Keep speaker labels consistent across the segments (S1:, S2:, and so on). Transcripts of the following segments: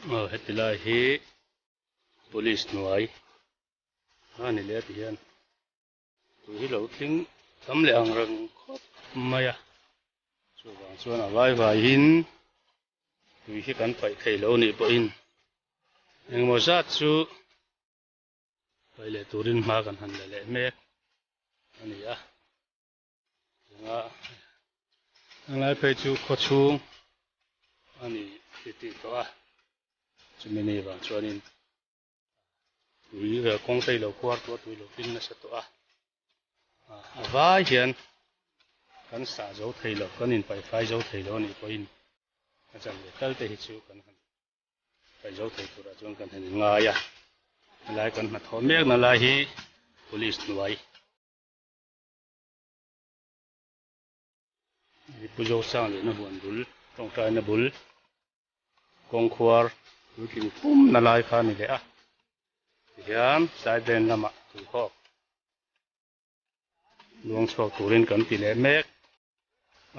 S1: Aw heti lai hi police hnuai a ni leh a ti hian tui hi lo tling tam leh ang reng khawp mai a chuvang chuan a vai vaiin tui hi kan paih thei lo nih pawhin engemaw zat chu paih leh turin hma kan han la leh mek a ni a. Tunga a lai phei chu khaw chhung a ni ti tih tawh a, chumi ni vang chuanin tui rel kawng te ilo khuar tawh a tui lo tling nasa tawh a, a vai hian kan sah zo thei lo kan inpaihfai zo thei lo a nih pawhin a chan ve tal te hi chu kan han Paih zo thei turah chuan kan han inngai a, helai kan hnathawh mekna lai hi police hnuai. Pu Zosang lehna huan bul, tawngtaina bul, kawngkhuar puitling pumna lai kha a ni leh a. Tihian side lane lamah tuihawk luang chhuak turin kan ti leh mek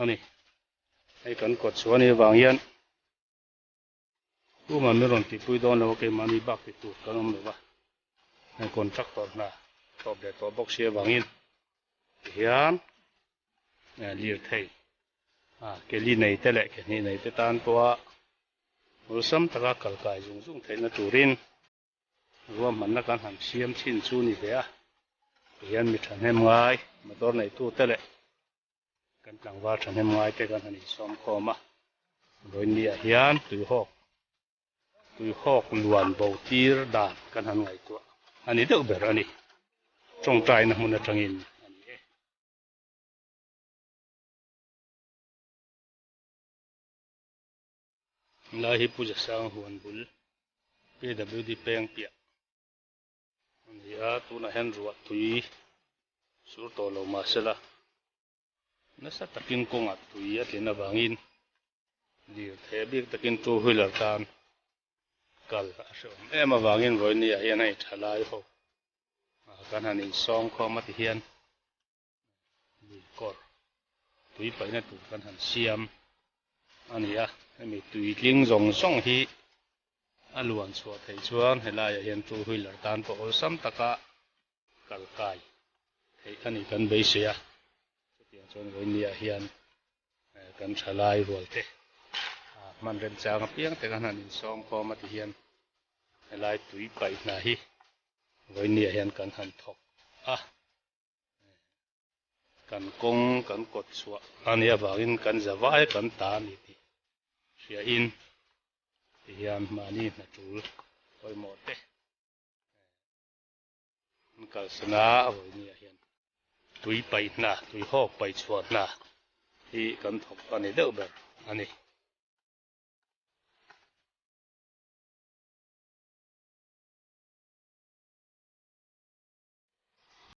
S1: a ni. Hei kan kawt chhuah a nih avang hian Tumah min rawn tihpui dawn lo a, keimahni bak ti tur kan awm lo va, heng contractor hna tawp leh tawh bawk si avangin tihian lirthei ke li nei te leh ke hnih nei te tan pawha awlsam taka kal kai zung zung theihna turin ruahmanna kan han siam thin chu ni ve a, tihian mi thahnem ngai motor neitute leh Kan tlangval thahnem ngaite kan han insawm khawm a, vawiinniah hian tuihawk tuihawk luan bo tir dan kan han ngaihtuah a ni deuh ber a ni. Tawngtaina hmun atangin a ni e. Lai hi Pu Zasang huan bul PWD peng piah a ni a, tunah hian ruah tui sur tawh lo mahsela nasa takin kawngah tui a tlin avangin lirthei bik takin two wheeler tan kal a hrehawm em avangin vawinia hian hei thalai ho kan han insawm khawm a ti hian lui kawr tui paihna tur kan han siam a ni a, hemi tui tling zawng zawng hi a luan chhuah theih chuan helaiah hian two wheeler tan pawh awlsam taka kal kai theih a ni kan beisei a, chutiang chuan vawinia hian kan thalai rual te hman remchang apiang te kan han insawm khawm a ti hian helai tui paih hna hi vawinia hian kan han thawk a. Kan kawng kan kawt chhuah a nih avangin kan za vai kan ta a ni tih hriain tihian mahni hna tul pawimawh te an kalsan a, a vawinia hian tui paih hna, tui hawk paih chhuah hna hi kan thawk a ni deuh ber a ni.